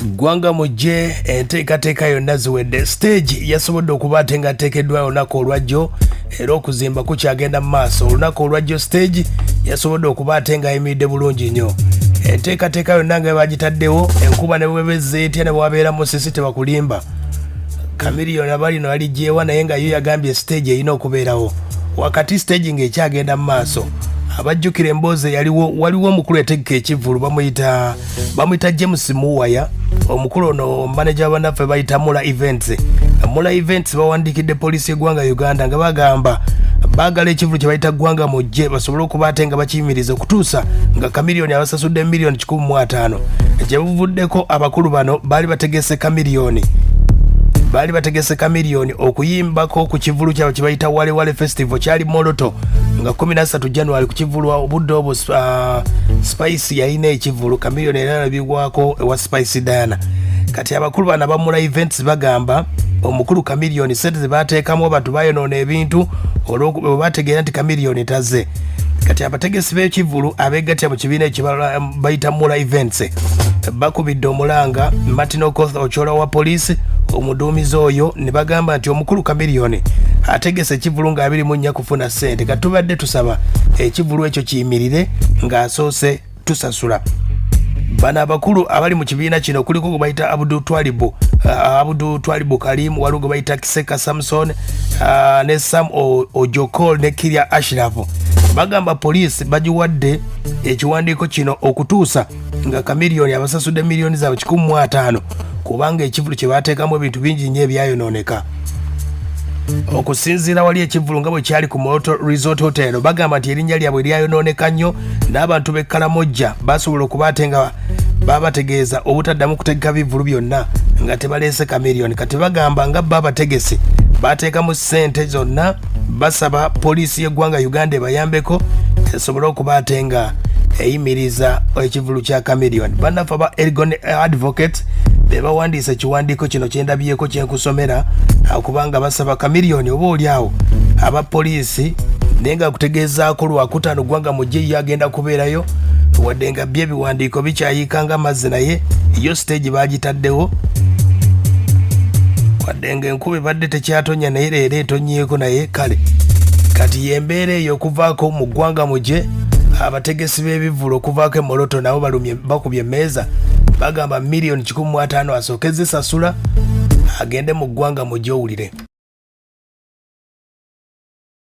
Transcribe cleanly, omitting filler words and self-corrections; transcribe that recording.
Ggwanga mujje, enteekateeka yonna ziwedde. Stage yasobodde okuba ate nga ateekeddwa olunaku olwajjo, era okuzimba kukyagenda mu maaso. Olunaku olwajjo stage yasobodde okuba ate nga ayimiridde bulungi nnyo. Enteekateeka yonna nga bagitaddewo, enkuba ne bwebezza etya ne bwabeera musisi tebakulimba. Chameleone abalino aligyewa, naye nga yo yagambye stage erina okubeerawo. Wakati stage ng'ekyagenda mu maaso, abajjukira emboozi eyaliwo, waliwo omukulu etegeka ekivvulu, bamuyita James Muwaya. Omukulu ono maneja wabannaffe bayita Mula Events. Mula Events bawandiikidde poliisi y'eggwanga Uganda nga bagamba baagala ekivvulu kye bayita Ggwanga Mujje basobole okuba ate nga bakiyimiriza okutuusa nga Chameleone abasasudde miliyoni 150. Gye buvuddeko abakulu bano baali bategese Chameleone okuyimbako ku kivvulu kyabwe kye bayita Wale Wale Festival. Kyali Moroto nga 13 January ku kivvulu. Obudde obwo Spice yalina ekivvulu, Chameleone era alabibwako ewa Spice Diana. Kati abakulu bano aba Mula Events bagamba omukulu Chameleone sente ze bateekamu, abantu bayonoona ebintu olw'okuba bategeera nti Chameleone tazze. Kati abategesi b'ekivvulu abeegattira mu kibiina ekibala bayita Mula Events bakubidde omulanga Martin Okoth Ochola wa poliisi, omuduumizi oyo, ne bagamba nti omukulu Chameleone ategese ekivvulu nga 24 kufuna ssente. Kati tubadde tusaba ekivvulu ekyo kiyimirire ng'asoose tusasula. Bano abakulu abali mu kibiina kino kuliko gwe bayita Abudu Twalibu Karim, waliwo gwe bayita Kiseka Samson, ne Sam Ojokol ne Kirya Ashirafu. Bagamba poliisi bagiwadde ekiwandiiko kino okutuusa nga Chameleone abasasudde miliyoni zaabwe 150, kubanga ekivvulu kye bateekamu ebintu bingi nnyo ebyayonooneka. Okusinziira wali ekivvulu nga bwe kyali ku Moroto Resort Hotel, bagamba nti erinnya lyabwe lyayonooneka nnyo n'abantu b'e Kalamojja basobola okuba ate nga babategeeza obutaddamu kutegeka bivvulu byonna nga tebaleese Chameleone. Kati bagamba nga bo abategesi bateekamu ssente zonna, basaba poliisi y'eggwanga Uganda ebayambeko esobole okuba ate nga eyimiriza ekivvulu kya Chameleone. Bannaffe aba Elgon Advocate be bawandiisa ekiwandiiko kino kyendabyeko kyenkusomera, kubanga basaba Chameleone oba oli awo aba poliisi, naye nga kutegeezaako Lwakutaano Ggwanga Mujje yo agenda kubeerayo, wadde nga byo ebiwandiiko bikyayiika nga mazzi, naye yo stage bagitaddewo wadde nga enkuba ebadde tekyatonya, naye leero etonyeeko. Naye kale kati yembeera eyo okuvaako mu Ggwanga Muje. Abategesi b'ebivvulu okuvaako e Moroto nabo balumye, bakubye emmeeza, bagamba miliyoni 150 asooke zisasula agende mu Ggwanga Muje owulire.